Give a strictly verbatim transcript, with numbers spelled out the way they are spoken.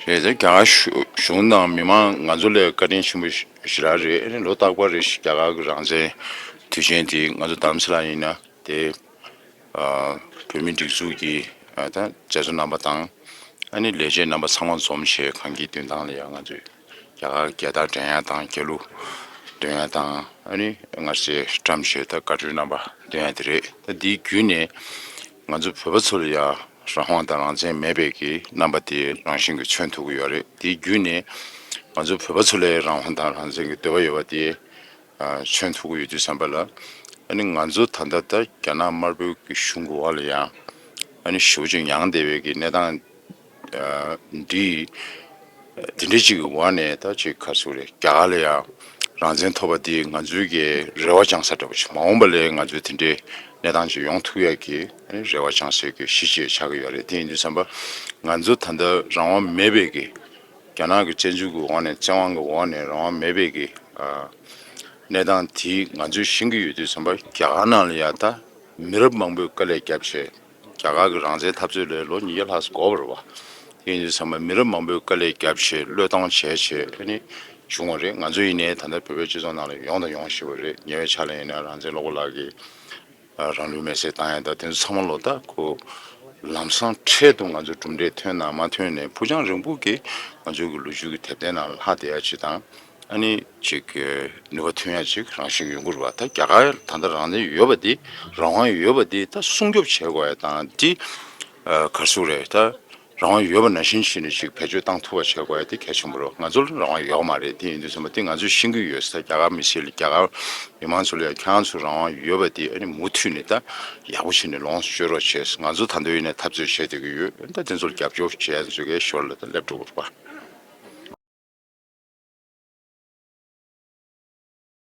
རེད་དེ། རྒྱ་གར་གཞུང་དང་མི་མང་ང་ཚོ་ལ་བཀའ་དྲིན་ཆེན་པོ་ཞེ་དྲག་རེད། ཨ་ནི་ལོ་རྟག་པར་རེ་བཞིན་རྒྱ་གར་གྱི་རང་བཙན་དུས་ཆེན་དེ་ང་ཚོ་རྡ་རམ་ས་ལ་ཡིན་ན་དེ། བོད་མིའི་སྒྲིག་འཛུགས་ཀྱི་ད་མཛད་གཙོ་རྣམ་པ་དང་། ཨ་ནི་ལས་བྱེད་རྣམ་པ་ཚང་མ་འཛོམས་བྱས་གང་གི་མདུན་ཐང་ལ་ཡང་ང་ཚོས་རྒྱ་གར་རྒྱལ་དར་སྒྲེང་ཡ་དང་། རྒྱལ་གླུ་འདོན་ཡ་དང་། ཨ་ནི་སྔར་སྲས་བཀྲམ་བྱས་ད་དགའ་སྤྲོའི་རྣམ་པ་འདོན་ཡ་དེ་རེད། ད་འདིའི་བརྒྱུད་ནས་ང་ཚོ་བོད་པ་ཚོ་ལ་ཡང་རང་དབང་དང་རང་བཙན་མེད་པའི་གི་རྣམ་པ་དེ་རང་བཞིན་གྱིས་མཚོན་ཐུབ་ཀྱི་ཡོད་རེད། དེའི་བརྒྱུད་ནས་ང་ཚོ་བོད་པ་ཚོ་ལ་རང་དབང་དང་རང་བཙན་གྱི་འདོད་པ་ཡོད་པ་དེ་མཚོན་ཐུབ་ཀྱི་ཡོད་དུས་ཙམ་པ་ལ། ཨ་ནི་ང་ཚོ་ད་ལྟ་ད་རྒྱ་ནག་དམར་པོའི་གི་གཞུང་གི་འོག་ལ་ཡང་ཨ་ནི་ཞེ་པོ་ཅིག་མྱངས་བསྡད་པའི་གི་གནས་སྟངས་འདི། དེ་འདྲའི་ཅིག་གི་འོག་ནས་ད་ཅིག་ག་རེ་ཟེར་དགོས་རེད། རྒྱ་གར་ལ་ཡང་རང་བཙན་ཐོབ་པ་འདི་ང་ཚོའི་གི་རེ་བ་བཅང་ས་འདྲ་པོ་ཅིག་མ་འོངས་པ་ལ་ང་ཚོའི་དེ་འདྲའི་གནས་སྟངས་ཅིག་ཡོང་ཐུབ་ཡ་གི་ཨ་ནི་རེ་བ་བཅང་སའི་གི་གཞི་ཅིག་ཆགས་ཀྱི་ཡོད་རེད། དེ་ཡིན་དུས་ཙམ་པ་ང་ཚོ་ད་ལྟ་རང་དབང་མེད་པའི་གི་རྒྱ་ནག་གི་བཙན་འཛུལ་གྱི་འོག་ནས། བཙན་དབང་གི་འོག་ནས་རང་དབང་མེད་པའི་གི་ཨ་གནས་སྟངས་དེ་ང་ཚོས་ཤེས་ཀྱི་ཡོད་དུས་ཙམ་པ། རྒྱ་གར་ནང་ལ་ཡ་ད་མི་རབས་མང་པོས་དཀའ་ལས་བརྒྱབ་བྱས། རྒྱ་གར་གྱི་རང་བཙན་འཐབ་རྩོད་ལ་ལོ་ཉིས་བརྒྱ་ལྷག་ཙམ་འགོར་བ་རེད་བ། དེ་ཡིན་དུས་ཙམ་པ་མི་རབས་མང་པོས་དཀའ་ལས་བརྒྱབ་བྱས། བློས་གཏོང་བྱས་བྱས་ཨ་ནི་བྱུང་བ་རེད། ང་ཚོ་ཡིན་ནའི་ད་ལྟ་བོད་པའི་སྤྱི་ཚོགས་ནང་ལ་ཡོང་དང་ཡོང་བཞིན་པ་རེད། ཉེ་བའི་ཆར་ལ་ཡིན་ན་རང་བཙན་སློབ་དཔོན་ལགས་ཀྱིས་རང་ལུས་མེར་སྲེག་བཏང་ཡ་དང་དེ་ཚོ་ཚང་མ་ལོ་ད་ཁོ་ལམ་སང་འཕྲལ་དུ་ང་ཚོ་གྲུབ་འབྲས་ཐོན་ན་མ་ཐོན་ནའི་ཕུགས་རྒྱང་རིང་པོ་གི་ང་ཚོའི་གི་ལོ་རྒྱུས་ཀྱི་དེབ་ཐེར་ནང་ལ་ལྷག་བསྡད་ཡ་ཅིག་དང་། ཨ་ནི་ཅིག་གི་ནུས་པ་ཐོན་ཡ་ཅིག་རང་བཞིན་ཡོང་གི་རེད་བ། ད་རྒྱ་གར་ད་ལྟ་རང་བཙན་ཡོད་པ་འདི། རང་དབང་ཡོད་པ་འདི་ད་སྲུང་སྐྱོབ་བྱེད་དགོས་ཡ་དང་འདི། ཨ་ག་རེ་ཟེར་དགོས་རེད། ད་རང་དབང་ཡོད་པ་ནང་བཞིན་བྱས་ནས་ཅིག་བེད་སྤྱོད་བཏང་ཐུབ་པ་བྱེད་དགོས་ཡ་དེ་གལ་ཆེན་པོ་རེད། ང་ཚོ་ལ་རང་དབང་ཡོད་མ་རེད། དེ་ཡིན་དུས་ཙམ་པ་དེ་ང་ཚོས་ཤེས་ཀྱི་ཡོད་ས། རྒྱ་གར་མི་སེར་ལ། རྒྱ་གར་མི་མང་ཚོ་ལ་ཡ་ཁྱེད་རང་ཚོ་རང་དབང་ཡོད་པ་དེ་ཨ་ནི་མུ་མཐུད་ནས་ད་ཡག་པོ་བྱས་ནས་ལོངས་སུ་སྤྱོད་རོགས་བྱས། ང་ཚོ་ད་དུང་ཡིན་ནའི་འཐབ་རྩོད་བྱས་བསྡད་ཀྱི་ཡོད། ད་དེ་ཚོ་ལ་རྒྱབ་སྐྱོར་བྱས་ཚོ་གའི་ཞོར་ལ་ད་སླེབས་འགྲོ་གི་རེད་པ།